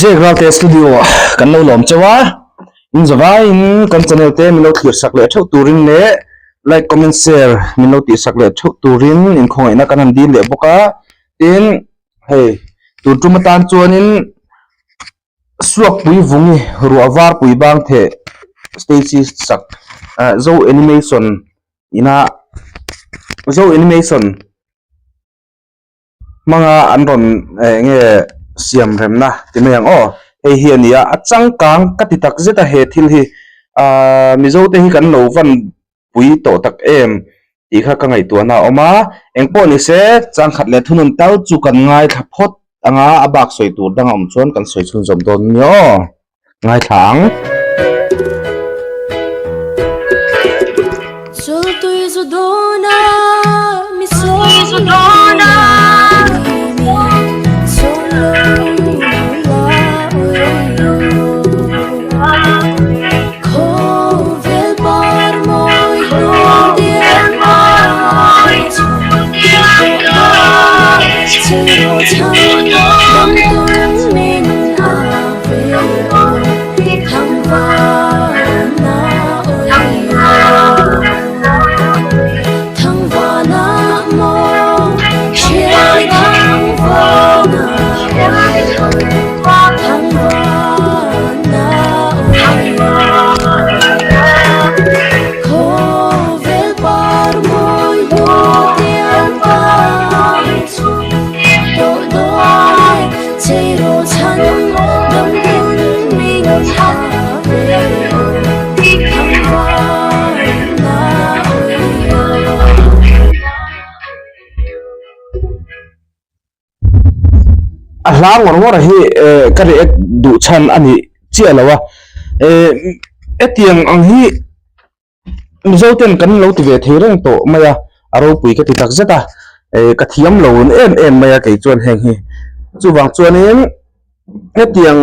Zek Ralte Studio ah kan lo lawm cheu a, in zavaiin kan channel te min lo thlir sak leh theuh turin leh like comment share min lo tih sak leh theuh turin inkhawngaihna kan han dil leh bawk a, tin hei tun tum atan chuanin Suakpui Vungi ruah varpui bang theh Stacy sak Zo Animation ina Zo Animation. Hmanga an rawn eh nge siam remna ti mai ang aw hei hi a ni a a changkang ka ti tak zet a he thil hi ahh mizo te hi kan lo van pui tawh tak em tih kha ka ngaihtuahna a awm a engpawh ni se changkhat leh thunun tal chu kan ngaithla phawt anga a bak sawi tur dang a awm chuan kan sawi chhunzawm dawn nia aw. Ngaithla ang. A hla ngawr ngawr hi eh ka react duh chhan a ni chiah lo a eh hetiang ang hi Mizo ten kan lo ti ve thei reng tawh mai a, a ropui ka ti tak zet a, eh ka thiam lo em em mai a kei chuan heng hi. Chuvang chuanin hetiang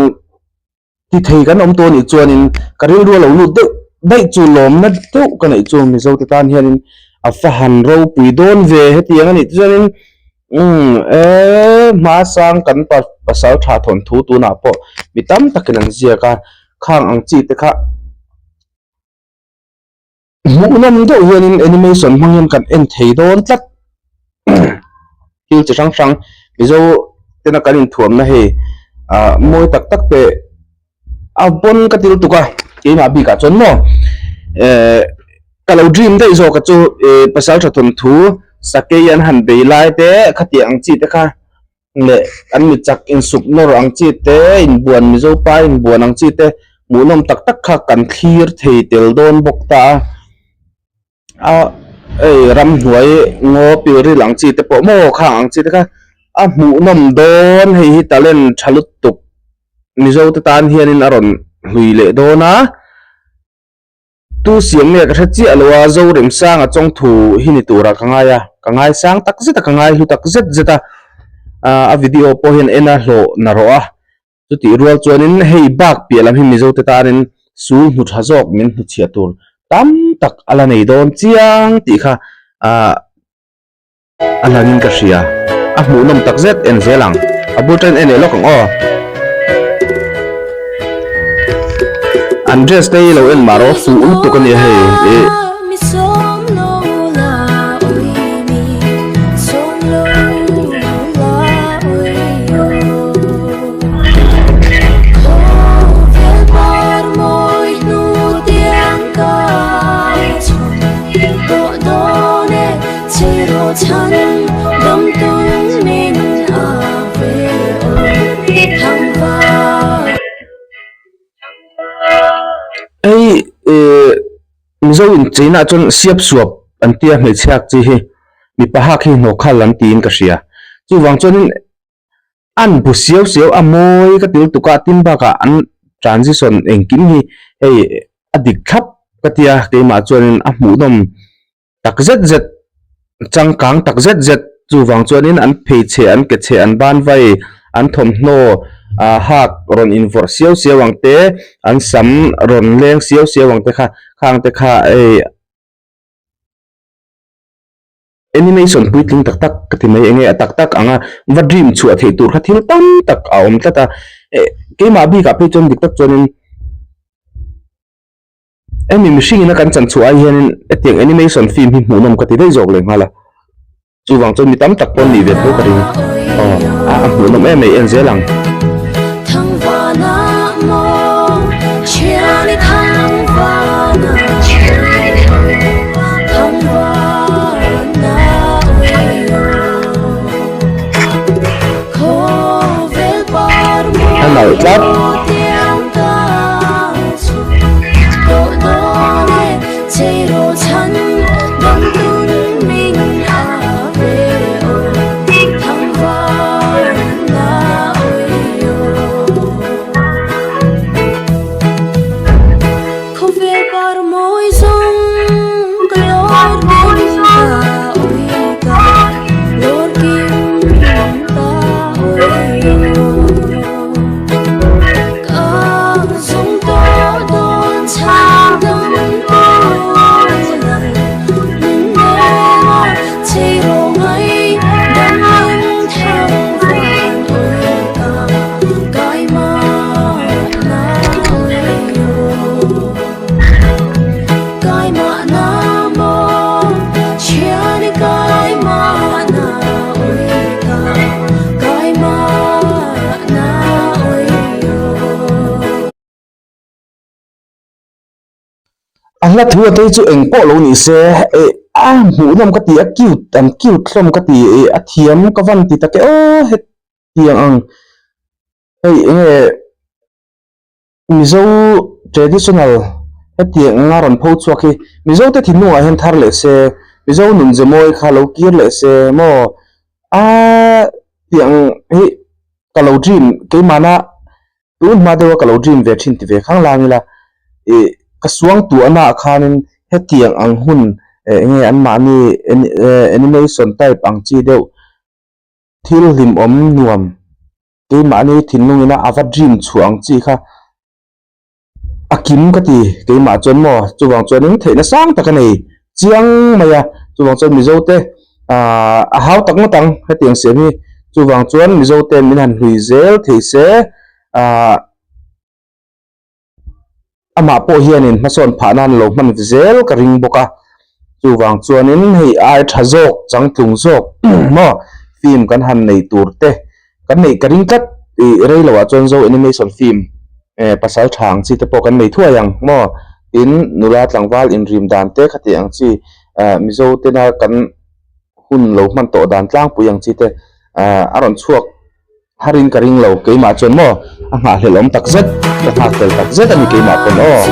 ti thei kan awm tawh anih chuanin ka rilru a lo lut deuh daih chu lawmna deuh ka neih chu Mizo te tan hianin a va han ropui dawn ve hetiang anih chuanin umm eh hmasang kan pasal tha thawnthu tunah pawh mi tam takin an ziak a, khang ang chi te kha. Hmuhnawm deuh hianin animation hmang hian kan en thei dawn tlat thil chi hrang hrang Mizo tena kan inthuamna hei ah mawi tak tak te a pawn ka til tuk a keimah bikah chuan maw eh ka lo dream daih zawk a chu eh pasal tha thawnthu sakei an han bei lai te khatiang ang chi te kha leh an mi chak insuk nawr ang chi te, inbuan Mizo pa inbuan ang chi te hmuhnawm tak tak kha kan thlir thei tel dawn bawk ta a, a hei ramhnuai ngaw pilril ang chi te pawh maw khang ang chi te kha a hmuhnawm dawn hei hi talent tha lutuk Mizo te tan hianin a rawn hlui leh dawn a. Tu siam nge ka hre chiah lo a, Zoremsanga chawngthu hi ni turah ka ngai a, ka ngaisang tak zet a, ka ngaihlu tak zet zet a, a video pawh hian en a hlawh na rawh a, chutih rual chuanin hei bak piah lam hi Mizo te tanin sul hnu tha zawk min hnuchhiah tur tam tak a la nei dawn chiang tih kha ah A hlangin ka hria. A hmuhnawm tak zet en zel ang. A bul tan en leh lawk ang aw. An dress te hi lo en mah rawh fuh lutuk a nia hei ih. Hei eh Mizo in cheina ah chuan siap suap an tia hmeichhia ak chi hi mipa hak hi hnawkhal an tiin ka hria chuvang chuanin an bu siau siau a mawi ka ti lutuk a tin bakah an transition engkim hi hei a dik thlap ka tia keimah chuanin a hmuhnawm. tak zet zet changkang tak zet zet chuvang chuanin an pheichhe an ke chhe an ban vai an thawmhnaw ah hak rawn invawrh siau siau ang te an sam rawn leng siau siau ang te kha khang te kha hei. Animation puitling tak tak ka ti mai enge a tak tak anga va dream chhuah theih tur kha thil tam tak a awm tlat a eh keimah bikah phei chuan dik tak chuanin hemi mihring ina kan chan chhuah ai hianin hetiang animation film hi hmuhnawm ka ti daih zawk leh nghal a chuvang chuan mi tam tak pawh an nih ve tho ka ring aw a hmuhnawm em mai en zel ang. A nalh tlat. A hla thu a tei chu eng pawh lo ni se eh a hmuhnawm ka ti a cute an cute hlawm ka ti eh a thiam ka van ti tak e aw hetiang ang hei enge Mizo traditional hetiang anga rawn pho chhuak hi Mizo te thinlungah hian thar leh se Mizo nun ze mawi kha lo kir leh se maw a tiang hi ka lo dream keimahna Tun hma deuha ka lo dream ve thin ti ve khang lang ila, ih ka suang tuahna ah khanin hetiang ang hun eh nge anmahni animation type ang chi deuh thil hlimawm nuam keimahni thinlung ina a va dream chhuah ang chi kha a kim ka ti keimah chuan maw chuvang chuanin theihna sang tak a nei chiang mai a chuvang chuan Mizo te ah a hau tak ngawt ang hetiang siam hi chuvang chuan Mizo te min han hlui zel thei se ah amah pawh hianin hmasawn phah nan lo hman zel ka ring bawk a chuvang chuanin hei ai tha zawk changtlung zawk maw film kan han nei tur te kan neih ka ring tlat ih rei loh ah chuan zo animation film eh pasal tha ang chi te pawh kan nei thuai ang maw tin nula tlangval inrim dan te khati ang chi ah mizo tena kan hun lo hman tawh dan tlangpui ang chi te ah a rawn chhuak harin ka ring lo keimah chuan maw a nghahhlelh awm tak zet ka nghak tel tak zet a ni keimah pawn aw.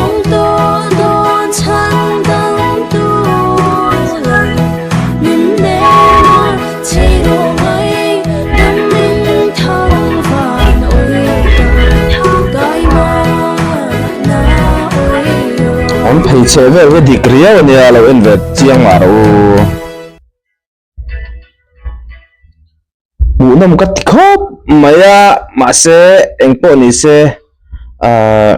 An phei chhe vel hi dik riau a nia lo en ve chiang mah rawh u. Hmuhnawm ka ti khawp mai a mahse engpawh ni se ahh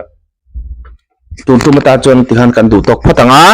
tun tum atan chuan tikhan kan duh tawk phawt ang a.